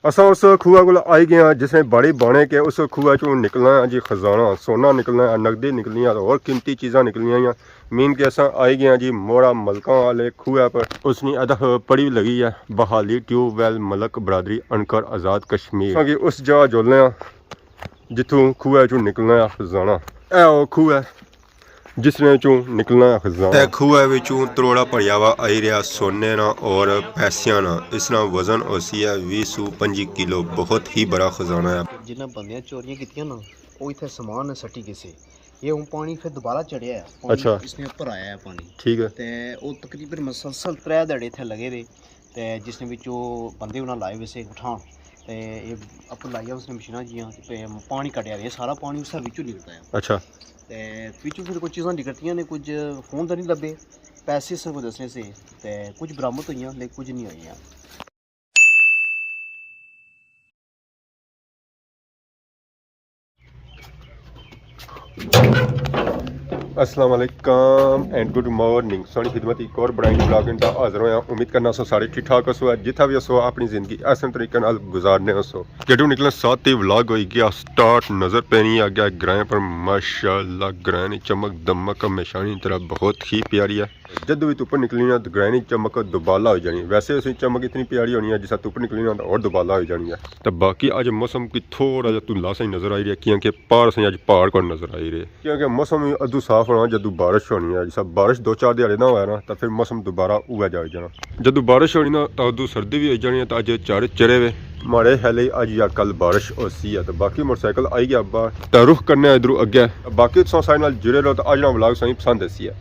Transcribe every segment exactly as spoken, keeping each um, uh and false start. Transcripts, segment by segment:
اساں اس کھوہ کول آئی گئے ہاں، جس نے بڑی بانے کہ اس کھوہ چوں نکلنا ہے جی خزانہ، سونا نکلنا ہے، نقدی نکلنی ہے، اور قیمتی چیزاں نکلنی ہیں۔ مین کہ اساں آئی گئے ہاں جی موڑا ملکاں والے کھوہ پر۔ اس نی ادخ پڑی لگی ہے، بحالی ٹیوب ویل، ملک برادری، انکر، آزاد کشمیر۔ اساں کی اس جگہ جلنے ہاں جتھوں کھوہ چوں نکلنا ہے خزانہ۔ اے او کھوہ ہے جس نے چوں نکلنا ہے خزانہ۔ تے کھوہ وچوں تروڑا بھریا ہوا آئی رہیا سونے نا اور پیسیاں نا۔ اس نا وزن ہوسی ہے ویہہ سو پنجی کلو، بہت ہی بڑا خزانہ ہے۔ جنہاں بندیاں چوریاں کیتیاں نا، او اتھے سامان سٹی گئے سے۔ یہ ہن پانی پھر دوبارہ چڑھیا ہے، پانی اچھا۔ اس نے اوپر آیا ہے پانی۔ ٹھیک ہے۔ تے او تقریباً مسلسل ترے دھیاڑے اتھے لگے رہے۔ تے جس نے وچ او بندے انہاں لائے ہوئے سے اٹھان، تے اے اپر لائیا اس نے مشیناں جیاں، تے پانی کڈیا رہے، سارا پانی اس وچوں نکلتا ہے۔ اچھا۔ تے وچوں پھر کچھ چیزاں نکلتیاں نے، کچھ فون تے نہیں لبے، پیسے اس نے کوئی دسنے سے، تے کچھ برآمد ہوئیاں، لیکن کچھ نہیں ہوئیاں۔ السلام علیکم اینڈ گڈ مارننگ۔ سوہنی خدمت ایک اور بڑا ہی ولاگ نال حاضر ہویا۔ امید کرنا سو سارے ٹھیک ٹھاک ہوسو، جتھا بھی ہوسو اپنی زندگی احسن طریقے نال گزارنے ہوسو۔ جڈوں نکلنا ساتھ ہی ولاگ ہوئی گیا سٹارٹ، نظر پینی آ گیا گرائیں پر، ماشاءاللہ گرائیں نی چمک دمک ہمیشہ نی طرح بہت ہی پیاری ہے۔ جدوں وی تپ نکلنی نا تے گرائیں نی چمک دوبالا ہوئی جانی۔ ویسے اس نی چمک اتنی پیاری ہونی ہے، جس طرح تپ نکلنی نا تے ہور دوبالا ہوئی جانی ہے۔ تے باقی اج موسم کی تھوڑا جہا دھندلا سا ہی نظر آئی رہیا، کیونکہ پار سا اج پہاڑ کول نظر آئی رہے، کیونکہ موسم وی ادوں صاف ہونا جدوں بارش ہونی ہے۔ جس طرح بارش دو چار دیہاڑے نہ ہویا نا تے پھر موسم دوبارہ اوہے جا ہوئی جانا۔ جدوں بارش ہونی نا تے ادوں سردی وی ہوئی جانی ہے۔ تے اج چارے چرے وے، ماڑے خیال اچ اج یا کل بارش ہوسی ہے۔ تے باقی موٹر سائیکل آئی گیا باہر، تے رخ کرنے آں ادھروں اگے۔ باقی تساں ساڑے نال جڑے رہو تے اج نا ولاگ تساں کی پسند ایسی ہے۔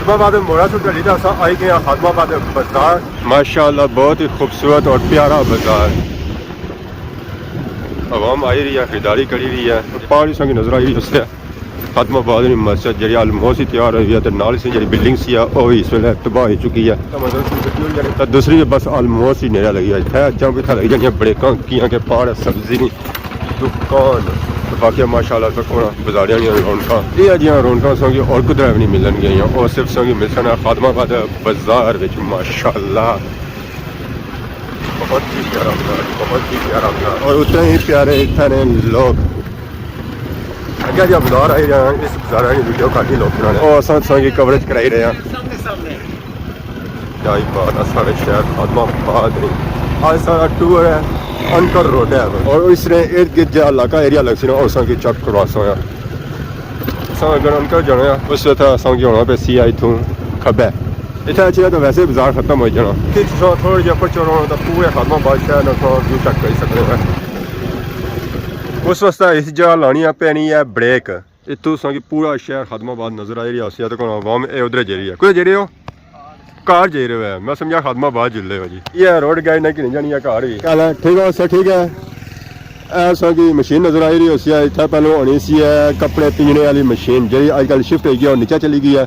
خادم آباد موڑا سو گلی تے اساں آئی گئے ہاں خادم آباد بازار۔ ماشاءاللہ بہت ہی خوبصورت اور پیارا بازار۔ عوام آئی رہی ہے، خریداری کری رہی ہے۔ پہاڑ تساں کی نظر آئی رہی ہے۔ خادم آباد نی مسجد جیہڑی آلموسٹ ہی تیار ہوئی ہے تے نال اس نی جیہڑی بلڈنگ سی ہے او وی اس ویلے تباہ ہوئی چکی ہے۔ تے دوسری بس آلموسٹ ہی نیڑے لگی ہے۔ اتھے جاں بھی اتھے لگی جانیاں بریکاں، کیاں کہ پہاڑ سبزی نی دکان۔ تے باقی ماشاءاللہ تکو نا بازاریاں نیاں رونقاں، ایہہ جیاں رونقاں تساں کی ہور کدرے وی نہیں ملن گیاں، او صرف تساں کی ملسن خادم آباد بازار وچ ماشاءاللہ۔ بہت ہی پیارا بازار، بہت ہی پیارا بازار، اور اتنے ہی پیارے اتھے نے لوگ۔ اگے جا بازار آئی رہے ہیں، اس بازار کی ویڈیو کافی لوگ بنا رہے ہیں۔ اور اساں تساں کی کوریج کرائی رہے ہیں۔ کیا ہی بات ہے، سارے شہر خادم آباد نہیں۔ آج سارا ٹور ہے انکر روڈ ہے، اور اس نے ارد گرد جا علاقہ ایریا لگ سی نا، اور اساں کی چیک کروا سا۔ اساں اگر انکر جانا ہے، اس وقت اساں کی ہونا پہ سی آئی تھوں کھبے۔ اتھے اچھے تو ویسے بازار ختم ہوئی جانا۔ اتھے تساں تھوڑے جہے اپر چڑھو تے پورے خادم آباد شہر نا تساں ویو چیک کری سکنے ہو۔ اس واسطے اس جگہ لانی پینی ہے بریک۔ اتھوں تساں کی پورا شہر خادم آباد نظر آئی رہیا ہوسی، تے کون عوام اے ادھر جائی رہی ہے۔ کوئی جائی رہے ہو؟ کار جائی رہے ہو؟ میں سمجھا خادم آباد جلے ہو جی۔ یہ روڈ گاڑی نہ کنی جانی ہے کار ہی۔ کیا حال ہے؟ ٹھیک ہو سر؟ ٹھیک ہے۔ اے تساں کی مشین نظر آئی رہی ہوسی، اتھے پہلو ہونی سی اے کپڑے پینجنے والی مشین، جیہڑی اج کل شفٹ ہوئی گئی ہے اور نیچے چلی گئی ہے۔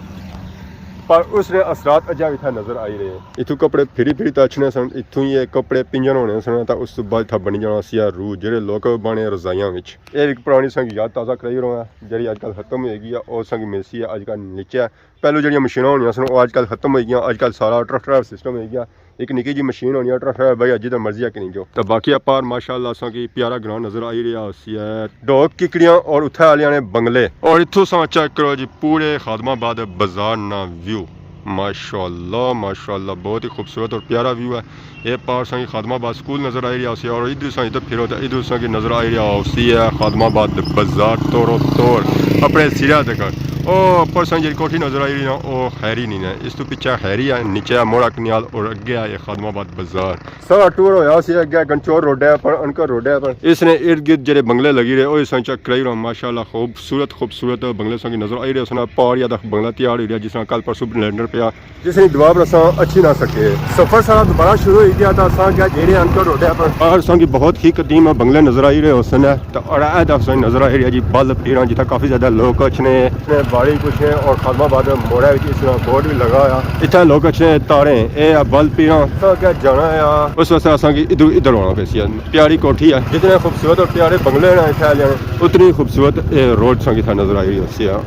پر اس نے اثرات اجاں وی اتھے نظر آئی رہے ہیں۔ اتھوں کپڑے پھری پھری تے اچھنے سن، اتھوں ہی اے کپڑے پینجن ہونے سن، تے اس تو بعد اتھا بنی جانا سی اے روڈ۔ جیہڑے لوگ بانے رضائیاں وچ۔ اے ایک پرانی تساں کی یاد تازہ کرائی رہا ہاں، جیہڑی اج کل ختم ہوئی گئی ہے، او تساں کی ملسی ہے اج کل نیچے۔ پہلو جیہڑیاں مشیناں ہونیاں سن، او اج کل ختم ہوئی گیاں، اج کل سارا ٹریکٹر سسٹم ہوئی گیا۔ ایک نکی جی مشین ہونی ہے، ٹریکٹر بھائی جدھر مرضی ہے کنی جو۔ تے باقی اپار ماشاءاللہ تساں کی پیارا گراں نظر آئی رہیا ہوسی ہے، ڈوک ککڑیاں اور اتھے آلیاں نے بنگلے۔ اور اتھوں تساں چیک کرو جی پورے خادم آباد بازار نا ویو۔ ماشاءاللہ، ماشاءاللہ، بہت ہی خوبصورت اور پیارا ویو ہے۔ اے پار تساں کی خادم آباد سکول نظر آئی رہیا ہوسی، اور ادھر تساں ادھر پھرو تے ادھر تساں کی نظر آئی رہیا ہوسی ہے خادم آباد بازار تورو تور اپنے سرا تک۔ او اپر تساں جیہڑی کوٹھی نظر آئی رہی نا، او خیری نی ہے، اس تو پچھے خیری ہے، نیچے موڑا کنیال اور اگے ہے خادم آباد بازار۔ سارا ٹور ہویا سی اگے گنچور روڈ ہے پر انکر روڈ ہے پر اس نے ارد گرد جیہڑے بنگلے لگی رہے، او تساں چیک کرائی رہا۔ ماشاءاللہ خوبصورت خوبصورت بنگلے تساں کی نظر آئی رہے، اس نے پار یا دا بنگلہ تیار ہوئی رہیا، جس طرح کل پرسوں لینڈر پیا۔ جس نی دعا پر اساں اچھی نہ سکے۔ سفر سارا دوبارہ شروع ہوئی گیا، تاں اساں کیا جیڑے انکر روڈ پر۔ اور اساں کی بہت ہی قدیم بنگلے نظر آئی رہے ہوسن ہے۔ تاں اڑا اے تاں اساں نظر آئی رہی ہے جی بل پیراں، جتھا کافی زیادہ لوگ اچھنے۔ اس نے باڑی کچھ ہے اور خادم آباد موڑا وچ اس طرح بورڈ بھی لگا ہویا۔ اتھا لوگ اچھنے تارے، اے آ بل پیراں۔ اساں کیا جانا ہے آ۔ اس واسطے اساں کی ادھر، ادھر ہونا پیسی ہے۔ پیاری کوٹھی ہے۔ جتنے خوبصورت اور پیارے بنگلے ہیں اتھے آلیاں نے، اتنی خوبصورت اے روڈ اساں کی اتھا نظر آئی رہی ہوسی ہے۔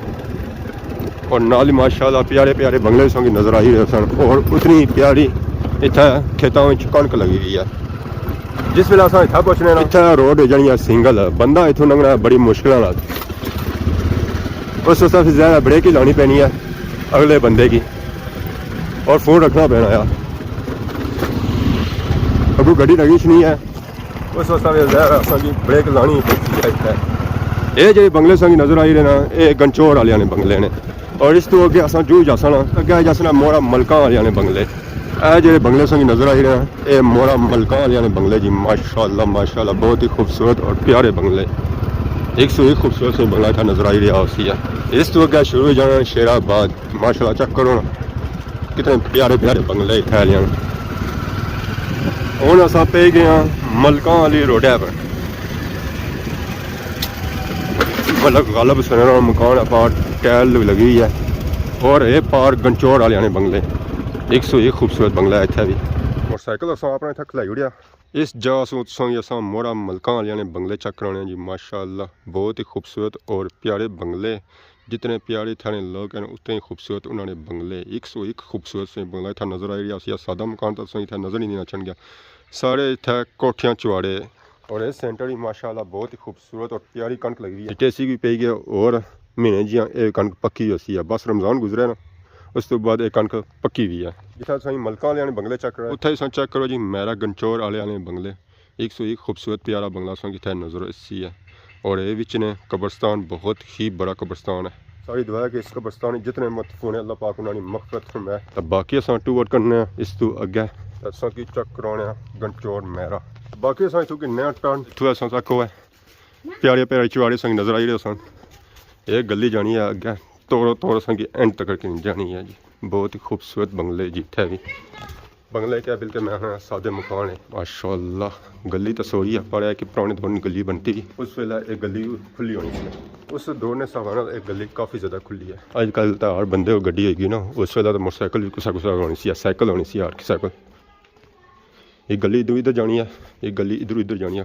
اور نال ہی ماشاءاللہ پیارے پیارے بنگلے سنگ نظر آئی رہے سن، اور اتنی پیاری اتھا کھیتاں وچ کنک لگی ہوئی ہے۔ جس ویلے اساں اتھا پہنچنے نا، اتھا روڈ ہے جانی سنگل ہے، بندہ اتھوں لنگھنا بڑی مشکل نال۔ اس واسطے پھر ظاہر ہے بریک ہی لانی پینی ہے اگلے بندے کی، اور فون رکھنا پینا ہے۔ اگوں گڈی لگی چ نہیں ہے، اس واسطے بھی ظاہر ہے اساں کی بریک لانی پئی ہے۔ اے جڑے بنگلے سنگ نظر آئی رہے نا، اے گنچور والے نے بنگلے نے۔ اور اس تو اگے اساں جو جاساں نا، اگے جاساں نا موڑا ملکاں والے نے بنگلے۔ اے جڑے بنگلے سنگ نظر آئی رہے نا، اے موڑا ملکاں والے نے بنگلے جی، ماشاءاللہ ماشاءاللہ، بہت ہی خوبصورت اور پیارے بنگلے۔ ایک سو ایک خوبصورت سے بنگلہ اتھا نظر آئی رہا اسی ہے۔ اس تو اگے شروع ہو جانا شیر آباد، ماشاءاللہ چیک کرو نا۔ کتنے پیارے پیارے بنگلے اتھے آلیاں۔ ہن اساں پئی گئے ہاں ملکاں والی روڈے پر۔ ملک غالب سنیرا مکان ہے، پار ٹائل لگی ہوئی ہے، اور اے پار گنچور والے نے بنگلے۔ ایک سو ایک خوبصورت بنگلہ ہے اتھے بھی۔ موٹر سائیکل اساں اپنا اتھے کھلائی اڑیا۔ اس جا سوں تساں کی اساں موڑا ملکاں والے نے بنگلے چیک کرانے ہیں جی، ماشاءاللہ بہت ہی خوبصورت اور پیارے بنگلے۔ جتنے پیارے تھانے لوگ ہیں، اتنے ہی خوبصورت انہاں نے بنگلے۔ ایک سو ایک خوبصورت سے بنگلہ اتھا نظر آئی رہیا سی۔ سادہ مکان تاں تساں اتھا نظر ہی نہیں اچھن گیا، سارے اتھا کوٹھیاں چواڑے۔ اور اے سینٹر ہی ماشاءاللہ بہت ہی خوبصورت اور پیاری کنک لگی ہوئی ہے۔ ٹیسی بھی پئی گیا اور مہینے جیاں اے کنک پکی ہوئی سی ہے۔ بس رمضان گزرے نا، اس تو بعد اے کنک پکی ہوئی ہے۔ جتھا تساں ملکاں والے نے بنگلے چیک کرو، اتھا تساں چیک کرو جی، میرا گنچور والے نے بنگلے۔ ایک سو ایک خوبصورت پیارا بنگلہ سنگ اتھا نظر اسی ہے۔ اور اے وچ نے قبرستان، بہت ہی بڑا قبرستان ہے۔ ساری دعا ہے کہ اس قبرستان وچ جتنے مدفون ہیں، اللہ پاک انہاں دی مغفرت فرمائے۔ تے باقی اساں ٹور کرنے ہیں اس تو اگے، تے اساں کی چیک کرانے ہیں گنچور میرا۔ باقی اساں اتھوں کی نیا ٹرن، اتھوں اساں تک ہوئے پیارے پیارے چواڑے سنگ نظر آئی رہے سن۔ اے گلی جانی ہے اگے، توڑو توڑ اساں کی اینڈ تک کی جانی ہے جی۔ بہت ہی خوبصورت بنگلے جی اتھے بھی۔ بنگلے کیا بلکہ میں آخنا سادے مکان ہے۔ ماشاءاللہ، گلی تو سوہنی ہے، پر ہے کہ پرانے دور نی گلی بنتی، اس ویلے ایک گلی کھلی ہونی سی۔ اس دور نے حساب نال ایک گلی کافی زیادہ کھلی ہے۔ اج کل تو ہر بندے کو گڈی ہوئی گئی نا، اس ویلے تو موٹر سائیکل بھی کسا کسا ہونی سی، سائیکل ہونی سی ہر کسے کول۔ ایک گلی ادھر ادھر جانی ہے، ایک گلی ادھر ادھر جانی ہے۔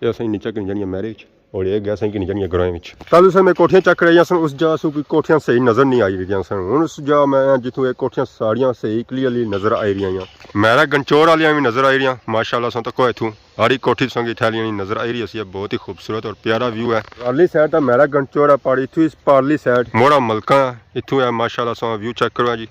یہ اساں نیچے کنی جانی ہے میرے وچ۔ اور یہ گیا سائیں کنی جانیاں گرائیں وچ۔ کل اساں میں کوٹھیاں چیک کرائی اساں، اس جا سو کوئی کوٹھیاں صحیح نظر نہیں آئی رہیاں سن۔ ہن اس جا میں جتھوں یہ کوٹھیاں ساریاں صحیح کلیئرلی نظر آئی رہیاں۔ میرا گنچور والیاں بھی نظر آئی رہیاں، ماشاءاللہ سن تکو اتھوں ہر ایک کوٹھی سنگ اتھے والیاں نی نظر آئی رہی سی، بہت ہی خوبصورت اور پیارا ویو ہے۔ پارلی سائیڈ تے میرا گنچور ہے پہاڑی، اتھوں اس پارلی سائیڈ موڑا ملکاں ہے، اتھوں ہے ماشاءاللہ سن ویو چیک کرو جی۔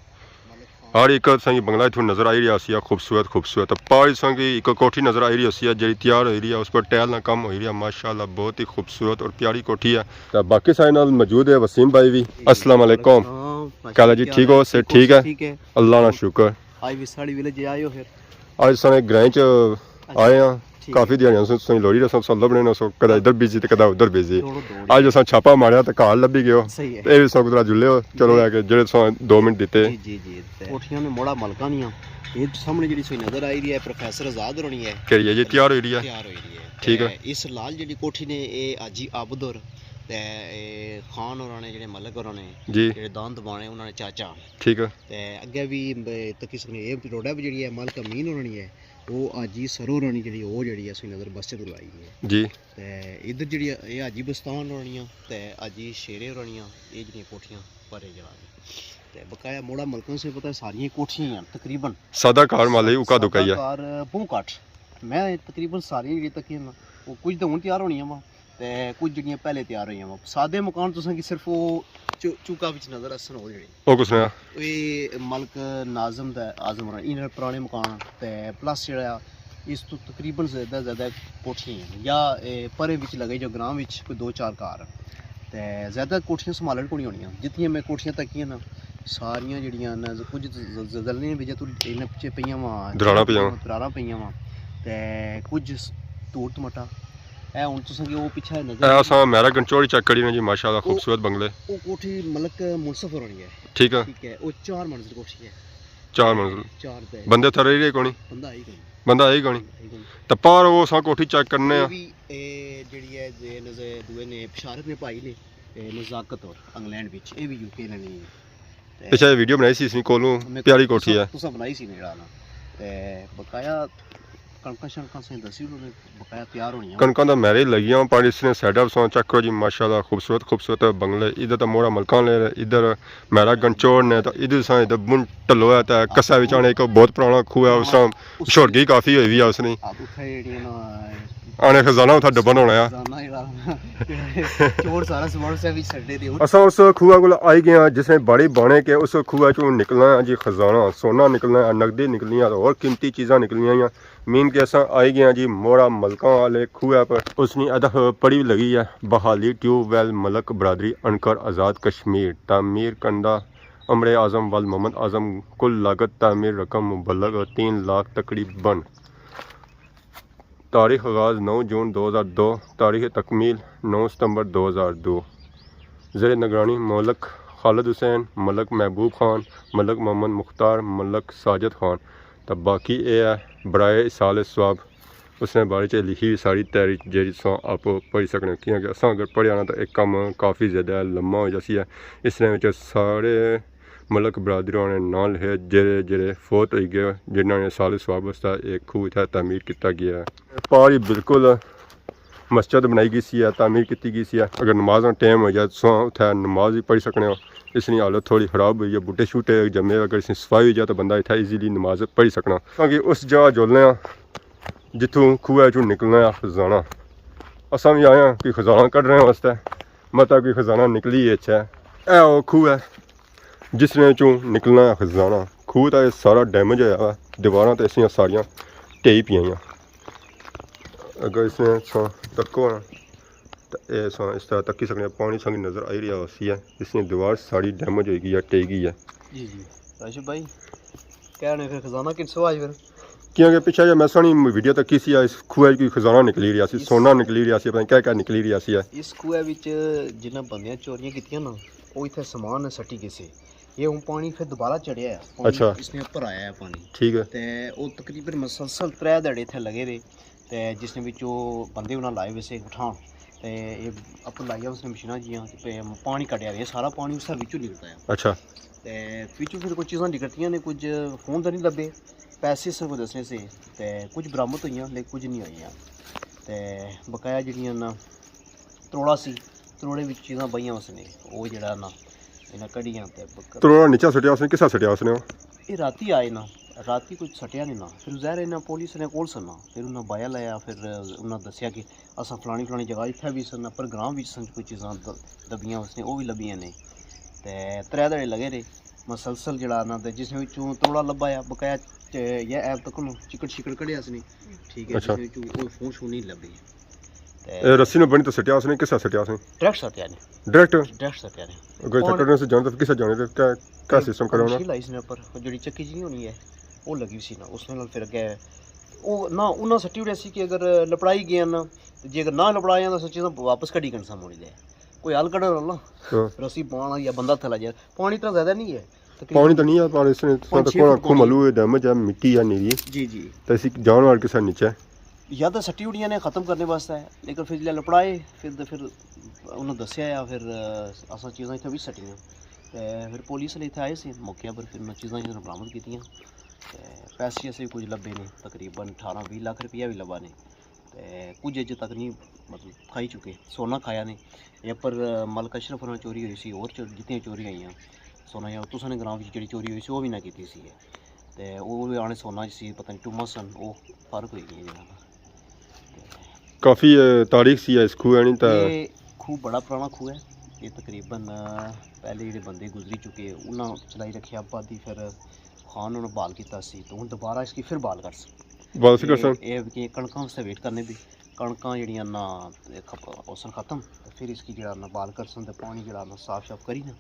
ہر ایک سائیں بنگلہ اتھوں نظر آئی رہیا سی، خوبصورت خوبصورت۔ پار سائیں کی ایک کوٹھی نظر آئی رہی سی، جڑی تیار ہوئی رہی ہے، اس پر ٹائل نہ کم ہوئی رہی ہے، ماشاءاللہ بہت ہی خوبصورت اور پیاری کوٹھی ہے۔ تے باقی سارے نال موجود ہے وسیم بھائی بھی۔ السلام علیکم۔ السلام۔ کیا حال ہے جی؟ ٹھیک ہو؟ صحت ٹھیک ہے؟ ٹھیک ہے۔ اللہ نا شکر۔ آج بھی ساڑی ویلے جی آئے ہو پھر؟ آج سارے گرائیں چ آئے ہاں۔ ٹھیک۔ کافی دیہاڑیاں سوں تساں لوڑی رہے سو، سو لبنے نہ سو، کدے ادھر بزی تے کدے ادھر بزی۔ دوڑو دوڑ۔ اج اساں چھاپا ماریا تے گھر لبھی گیو۔ صحیح ہے۔ اے بھی سو کترا جلے ہو، چلو جی۔ لے کے جڑے سو دو منٹ دیتے۔ جی، جی، جی۔ تے کوٹھیاں نے موڑا ملکاں نیاں۔ اے سامنے جڑی سوئی نظر آئی رہی ہے، پروفیسر آزاد ہورانی ہے۔ کہڑی ہے جی؟ تیار ہوئی رہی ہے؟ تیار ہوئی رہی ہے۔ ٹھیک ہے۔ تے اس لال جڑی کوٹھی نے، اے حاجی عابد ہور تے اے خان ہوراں نے، جڑے ملک ہوراں نے، جی۔ جڑے دان دبانے، انہاں نے چاچا۔ ٹھیک ہے۔ تے اگے بھی ب-، تکی سکنے، اے روڈا بھی جڑی ہے، ملک امین ہورانی ہے۔ او حاجی سرور ہورانی جڑی، او جڑی ہے، اسی نظر مسجد لائی ہے۔ جی۔ تے ادھر جڑی اے حاجی بستان ہورانی آ، تے حاجی شیرے ہورانی آ، اے جڑیاں کوٹھیاں پرے جا رہی۔ تے بقایا موڑا ملکاں سے پتہ ہے ساریاں کوٹھیاں ہی ہیں تقریباً۔ سادہ کار مالے اکا دکا ہی ہے۔ سادہ کار بہوں گھٹ۔ میں تقریباً ساریاں جڑیاں تکیاں نا، او کچھ تے ہن تیار ہونیاں وا۔ تے کچھ جڑیاں پہلے تیار ہوئیاں وا۔ سادے مکان تساں کی صرف او چو-، چوکا وچ نظر اسن او جڑے۔ او کس نے آ؟ اے ملک ناظم تے اعظم ہوراں، انہاں نے پرانے مکان تے پلس جڑا اس تو تقریباً زیادہ زیادہ کوٹھیاں ہیں یا اے پرے وچ لگے جو گراں وچ کوئی دو چار گھر ہیں۔ تے زیادہ کوٹھیاں سنبھالن کونی ہونیاں۔ جتنیاں میں کوٹھیاں تکیاں نا، ساریاں جڑیاں نا، کچھ ز-، ز-، زلزلے نے وجہ تو انہاں پچھے پیاں وا، دراڑاں پیاں وا۔ دراڑاں پیاں وا۔ تے کچھ س-، دھوڑ تمٹا۔ اے ہن تساں کی او پچھے نظر اے اساں میرا گنچوڑی چیک کری نا جی، ماشاءاللہ او، خوبصورت بنگلے۔ او کوٹھی ملک منصف ہورانی ہے۔ ٹھیک ہے۔ ٹھیک ہے، او چار منزل کوٹھی ہے۔ چار منزل۔ چار تے۔ بندے تھرے رہے کونی؟ بندہ آئی کونی۔ بندہ آئی کونی۔ آئی کونی۔ تے پار او اساں کوٹھی چیک کرنے اے آں۔ وی، اے جڑی ہے، جے نزے دوئے نے بشارت نے پائی نے، اے نزاکت اور انگلینڈ وچ، اے وی یو کے نے نہیں ہے۔ تے پچھے ویڈیو بنائی سی اس نے کولوں، میں پیاری کوٹھی تساں، ہے۔ تساں بنائی سی نے جڑا نا۔ تے بقایا کنکاں شنکاں سے دسی انہوں نے بقایا تیار ہونیاں۔ کنکاں دا میرے لگیاں، پر اس نے سیٹ اپ سو چیک کرو جی، ماشاءاللہ خوبصورت خوبصورت بنگلے۔ ادھر تو موڑا ملکاں لے، ادھر میرا گنچوڑ نے، تو ادھر سا ادھر بن ٹلو ہے، تے کسا وچ آنے ایک بہت پرانا کھوہ ہے، اس طرح شورگی کافی ہوئی ہوئی ہے اس نے۔ آپ اتھے جیڑیاں نا آنے خزانہ اتھا ڈبن ہونا ہے۔ خزانہ جیڑا نا، چور سارا سامان اسے وچ سٹے دے۔ اساں اس کھوہ کول آئی گئے ہاں، جس نے بڑی بانے کے اس کھوہ چوں نکلنا ہے جی خزانہ، سونا نکلنا ہے، نقدی نکلنی ہے، اور قیمتی چیزاں نکلنی ہیں۔ مین کے اساں آئی گئے ہاں جی موڑا ملکاں والے کھوہ پر۔ اس نی ہدف پڑی لگی ہے، بحالی ٹیوب ویل ملک برادری انکر آزاد کشمیر، تعمیر کنندہ امر اعظم ول محمد اعظم، کل لاگت تعمیر رقم مبلغ تین لاکھ تقریباً۔ تاریخ آغاز نو جون دو ہزار دو، تاریخ تکمیل نو ستمبر دو ہزار دو۔ زیر نگرانی ملک خالد حسین، ملک محبوب خان، ملک محمد مختار، ملک ساجد خان۔ تے باقی اے ہے برائے ایصال ثواب، اس نے بارے چ لکھی ہوئی ساری تحریر جیڑی تساں آپ پڑھی سکنے ہو، کیونکہ اساں اگر پڑھیا نا تو ایک کم کافی زیادہ لمبا ہو جاسی ہے۔ اس نے وچ سارے ملک برادری ہونے نال ہے، جڑے جڑے فوت ہوئی گئے، جنہاں نے ایصال ثواب واسطے ایک کھوہ اتھا تعمیر کیتا گیا ہے۔ پار ہی بالکل مسجد بنائی گئی سی ہے، تعمیر کیتی گئی سی ہے۔ اگر نماز نا ٹائم ہو جائے تو اتھا نماز بھی پڑھی سکنے ہو۔ اس نی حالت تھوڑی خراب ہوئی ہے، بوٹے شوٹے جمے، اگر اس نی صفائی ہو جائے تو بندہ اتھا ایزیلی نماز پڑھی سکنا۔ کیونکہ اس جگہ جولنے ہاں جتھوں کھوہ چوں نکلنا ہے خزانہ۔ اساں بھی آئے ہاں کوئی خزانہ کڈنے واسطے، مطلب کوئی خزانہ نکلی اچھا ہے۔ اے او کھوہ ہے جس نے چوں نکلنا ہے خزانہ۔ کھوہ تے سارا ڈیمیج ہویا ہوا، دیواراں تے اس نیاں ساریاں ٹہی پیاں۔ اگر اس نے تساں تکو نا، تے اے تساں اس طرح تکی سکنے، پانی سنگ نظر آئی رہیا ہوسی ہے۔ اس نی دیوار ساری ڈیمیج ہوئی گئی ہے، ٹہی گئی ہے۔ جی جی، راشد بھائی، کہنے پھر خزانہ کنسو آج پھر؟ کیونکہ پچھے جا میں سانی ویڈیو تکی سی، اس کھوہ کوئی خزانہ نکلی رہیا سی، اس سونا نکلی رہیا سی، پتہ نہیں کیا کیا نکلی رہیا سی۔ اس کھوہ وچ جنہاں بندیاں چوریاں کیتیاں نا، وہ اتھے سامان سٹی گئے سے۔ یہ ہن پانی پھر دوبارہ چڑھیا ہے، پانی اچھا۔ اس نے اوپر آیا ہے پانی۔ ٹھیک ہے۔ تے او تقریباً مسلسل ترے دھیاڑے اتھے لگے رہے، تے جس نے وچ او بندے انہاں لائے ہوئے سے اٹھان، تے اے اپر لائیاں اس نے مشیناں جیاں، تے پانی کڈیا رہے، سارا پانی اس وچوں نکلتا ہے۔ اچھا۔ تے وچوں پھر کچھ چیزاں نکلتیاں نے، کچھ فون تے نہیں لبے، پیسے اس نے کوئی دسنے سے، تے کچھ برآمد ہوئیاں، لیکن کچھ نہیں ہوئیاں۔ تے بقایا جڑیاں نا تروڑا سی، تروڑے وچ چیزاں بہیاں اس نے، او جڑا نا، انہاں کڈیاں تے بک- تروڑا نیچا سٹیا اس نے، کسا سٹیا اس نے او؟ اے راتی آئے نا، راتی کچھ سٹیا نہیں نا، پھر ظاہر ہے انہاں پولیس نے کول سنا، پھر انہاں بایا لایا، پھر انہاں دسیا کہ اساں فلانی فلانی جگہ اتھے بھی سن، پر گراں وچ سن کوئی چیزاں د-، دبیاں اس نے، او بھی لبیاں نے۔ تے ترے دھڑے لگے رہے مسلسل جڑا نا، تے جس نے وچوں تروڑا لبا آ، بقایا چ-، یہ ایپ تک نو چکڑ شکڑ کڈیا اس نے، ٹھیک ہے، اچھا۔ جس نے وچوں کوئی فون شون نہیں لبے۔ تے اے رسی نو بنی تے سٹیا اس نے، کسا سٹیا اس نے؟ ڈائریکٹ سٹیا نے۔ ڈائریکٹ؟ ڈائریکٹ سٹیا نے۔ اگر پانی چکر نے سے جانے تو کسا جانے تے کیا، کیا سسٹم کرنا؟ مشین لائی اس نے اوپر، او جڑی چکی جی ہونی ہے، او لگی سی نا، اس نال پھر اگے او نہ انہاں سٹی اڑیا سی کہ اگر لپڑائی گیا نا، تے جے اگر نہ لپڑایا نا، سچی تو واپس کڈی کنسا موڑی دے۔ کوئی حل کڈن والا، ہاں۔ رسی پانا یا بندہ تھلا جائے۔ پانی اتنا زیادہ نہیں ہے۔ تقریباً پانی تو نہیں ہے، پر اس نے پانچ چھ کونا فٹ کھو پانی۔ ملو ہے، ڈیمیج ہے، مٹی ہے نیری۔ جی، جی۔ تو اسی جانور کسا نیچے۔ یا تو سٹی اڑیاں نے ختم کرنے واسطے، لیکن پھر جلے لپڑائے، پھر تو پھر انہوں دسیا یا پھر، آ، اساں چیزاں اتھے بھی سٹیاں۔ تے پھر پولیس والے اتھے آئے سی موقع پر، پھر انہاں چیزاں شیزاں برآمد کیتیاں۔ تے پیسے اسے کچھ لبے نے، تقریباً اٹھارہ بیس لاکھ روپیہ بھی لبا نے۔ تے کچھ اجے تک نہیں، مطلب، کھائی چکے، سونا کھایا نے۔ یا پر ملک اشرف ہوراں چوری ہوئی سی، اور چور-، جتنیاں چوری ہوئیاں سونا، یا تساں نے گراں وچ جڑی چوری ہوئی سی، او وی نہ کیتی سی۔ تے او وی آنے سونا سی، پتہ نہیں ٹوماں سن، او فرق ہوئی گیا جناب۔ کافی، اے، تاریخ سی اس کھوہ نی تے یہ کھوہ بڑا پرانا کھوہ ہے۔ یہ تقریباً، آ، پہلے جڑے بندے گزری چکے، انہاں چلائی رکھیا، بعد دی پھر خان انہاں بحال کیتا سی، تو ہن دوبارہ اس کی پھر بحال کر سن۔ بحال سی کر سن۔ یہ، یہ کہ کنکاں واسطے ویٹ کرنے بھی، کنکاں جڑیاں نا، اے کھپ-، ہوسن ختم، تے پھر اس کی جڑا نا بحال کرسن، تے پانی جڑا نا صاف شاف کری نا،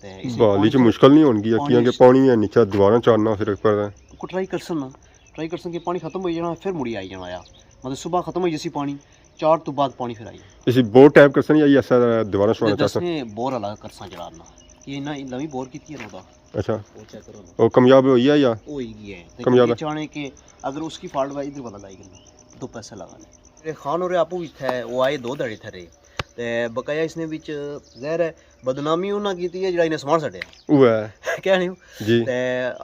تے اس بحالی پانی چ مشکل نہیں ہونگی، پانی کیونکہ اس پانی ہے نیچے دیواراں چڑھنا، پھر اوپر ہے۔ کو ٹرائی کرسن نا، ٹرائی کرسن کہ پانی ختم ہوئی جانا، پھر مڑی آئی جانا آیا۔ مطلب صبح ختم ہوئی جاسی پانی، چار تو بعد پانی پھر آئی۔ اسی بور ٹائپ کرسن یا ایسا دیواراں تے شواراں چڑھسن؟ دسویں بور والا کرساں جڑا نا، کہ انہاں نویں بور کیتی ہے نا اودا۔ اچھا۔ وہ چیک کرو نا۔ وہ کامیاب ہوئی ہے یا؟ ہوئی گئی ہے۔ تے کامیاب ہے۔ چاہنے کہ اگر اس کی فالٹ ہوا، ادھر والا لائی کرنا، دو پیسے لگانے۔ میرے خان اور آپو بھی تھے، وہ آئے دو دھڑے تھے رہے۔ تے بقایا اس نے وچ ظاہر ہے بدنامی انہاں کیتی ہے جڑا انہیں سامان سٹیا۔ اوہ ہے۔ کہہ نہیں ہو؟ جی۔ تے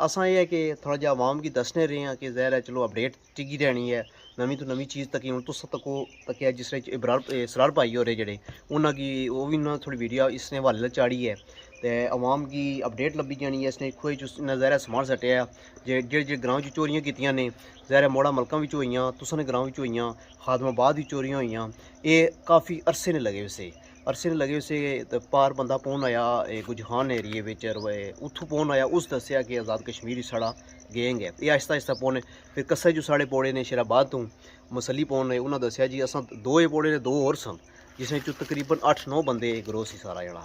اساں یہ ہے کہ تھوڑا جہا عوام کی دسنے رہے ہیں کہ ظاہر ہے چلو اپڈیٹ ٹکی رہنی ہے، نویں تو نویں چیز تکی۔ ہن تساں تکو تکیا جس وچ ابرار، اے، اسرار بھائی ہو رہے جڑے، انہاں کی وہ بھی انہاں تھوڑی ویڈیو اس نے حوالے نال چاڑی ہے۔ تے عوام کی اپڈیٹ لبھی جانی ہے، اس نے کھوئے چ انہاں ظاہر ہے سامان سٹیا ہے۔ جے، جڑے جڑے گراں چ چوریاں کیتیاں نے، ظاہر ہے موڑا ملکاں وچ ہوئیاں، تساں نے گراں وچ ہوئیاں، خادم آباد وچ چوریاں ہوئیاں۔ اے کافی عرصے نے لگے ہوئے سے، عرصے نے لگے ہوئے سے۔ تے پار بندہ پون آیا، اے گجہان ایریے وچ، اتھوں پون آیا، اس دسیا کہ آزاد کشمیر ہی ساڑا گینگ ہے۔ اے آہستہ آہستہ پونے، پھر کسے جو ساڑے پوڑے نے شیر آباد توں مسلی پون نے، انہاں دسیا جی اساں دو اے پوڑے نے، دو ہور سن، جس وچ تقریباً اٹھ نو بندے گروہ سی سارا جڑا۔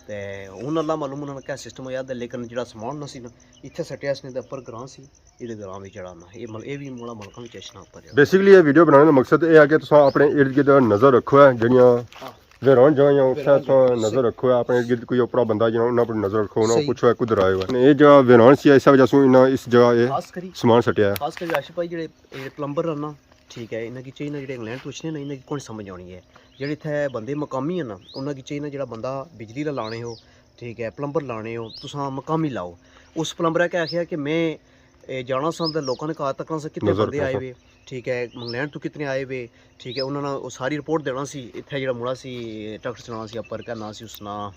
تے ہن اللہ معلوم انہاں نا کیا سسٹم ہویا، تے لیکن جڑا سامان نہ سی نا، اتھے سٹیا اس نے تے اپر گراں سی، ایدے گراں وچ جڑا نا، اے مل-، اے وی موڑا ملکاں وچ اچھنا اپر جڑا۔ بیسیکلی اے ویڈیو بنانے دا مقصد اے ہے کہ تساں اپنے ارد گرد نظر رکھو ہے، جڑیاں ہاں۔ ویران جگہ یا اتھے ویران تساں جگہ، نظر صحیح۔ رکھو ہے، اپنے ارد گرد کوئی اوپرا بندہ جنا انہاں پر نظر رکھو، انہاں صحیح۔ پوچھو ہے کدھر آئے ہوئے۔ اے جگہ ویران سی، اس وجہ سوں انہاں اس جگہ اے خاص کری، سامان سٹیا ہے۔ خاص کری راشد بھائی جڑے، جڑے پلمبر ہن نا، ٹھیک ہے، انہاں کی چاہیے نا جڑے انگلینڈ تو اچھنے نا، انہاں کی کون سمجھ آنی ہے۔ جڑے اتھے بندے مقامی ہیں نا، انہاں کی چاہیے نا جڑا بندہ بجلی لا لانے ہو، ٹھیک ہے، پلمبر لانے ہو، تساں مقامی لاؤ۔ اس پلمبر نے کیا آخیا کہ میں، اے، جانا سا تے لوکاں نے گھر تکنا سا کتنے نظر بندے رکھنا آئے سا۔ ہوئے، ٹھیک ہے، انگلینڈ تو کتنے آئے ہوئے، ٹھیک ہے، انہاں نے او ساری رپورٹ دینا سی۔ اتھے جڑا مڑا سی، ٹرک چلانا سی اپر، کیا ناں سی اس نا،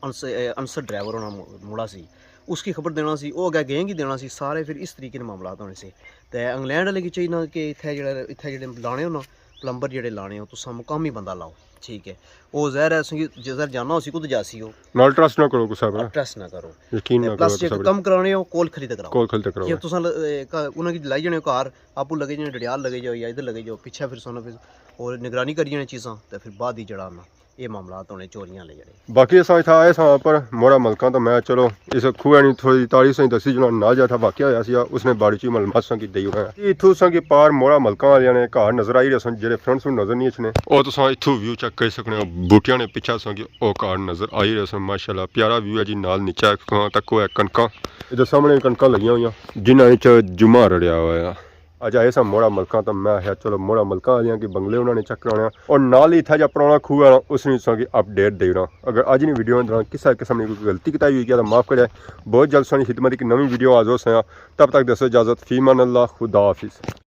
انس-، اے، انصر ڈرائیور ہونا مڑا سی، اس کی خبر دینا سی، او اگے گئیں کی دینا سی، سارے پھر اس طریقے نے معاملات ہونے سے۔ تے انگلینڈ والے کی چاہیے نا کہ اتھے جڑا، اتھے جڑے لانے ہو نا، پلمبر جڑے لانے ہو، تساں مقامی بندہ لاؤ، ٹھیک ہے۔ او ظاہر ہے، اساں کی جدھر جانا ہو سی، کدھر جاسی ہو۔ نال ٹرسٹ نہ کرو کسے پر۔ ٹرسٹ نہ کرو۔ یقین نہ تے کرو پلس جے کسے پر۔ کم کرانے ہو، کول کھلی تے کراؤ۔ کول کھلی تے کراؤ۔ جے تساں ل-، اے، کا-، انہاں کی لائی جانے ہو گھر، آپو لگے جانے ڈڈیال لگے جاؤ یا ادھر لگے جاؤ، پیچھے پھر سونا پھر، اور نگرانی کری جانے چیزاں، تے پھر بعد ہی جڑا نا، اے معاملات ہونے چوریاں والے جڑے۔ باقی اساں اتھا آئے ساں پر موڑا ملکاں تو میں چلو اس کھوہ نی تھوڑی تاریخ سائیں دسی جنا نال جا تھا واقعہ ہویا سی، اس نے بارے چ معلومات ساں کی دئی ہونا ہے۔ اتھوں ساں کی پار موڑا ملکاں والے نے گھر نظر آئی رہے سن، جڑے فرنٹ سوں نظر نہیں اچھنے۔ او تساں اتھوں ویو چیک کری سکنے ہو، بوٹیاں نے پیچھے ساں کی او گھر نظر آئی رہے سن۔ ماشاءاللہ پیارا ویو ہے جی، نال نیچے تک ہوئے کنکاں۔ ادھر سامنے کنکاں لگیاں ہوئیاں جنہاں وچ جمعہ رڑیا ہویا ہے۔ اج آئے ساں موڑا ملکاں تاں میں آخیا چلو موڑا ملکاں آلیاں کی بنگلے انہاں نے چیک کرانے آں۔ اور نال ہی اتھا جا پرانا کھوہ آنا، اس نے تساں کی اپڈیٹ دے رہا۔ اگر اج نی ویڈیو اندر کسے قسم نی کوئی غلطی کتائی ہوئی گیا تاں معاف کرے۔ بہت جلد ساں خدمت کی نویں ویڈیو حاضر ہوساں۔ تب تک دسو اجازت، فی امان اللہ، خدا حافظ۔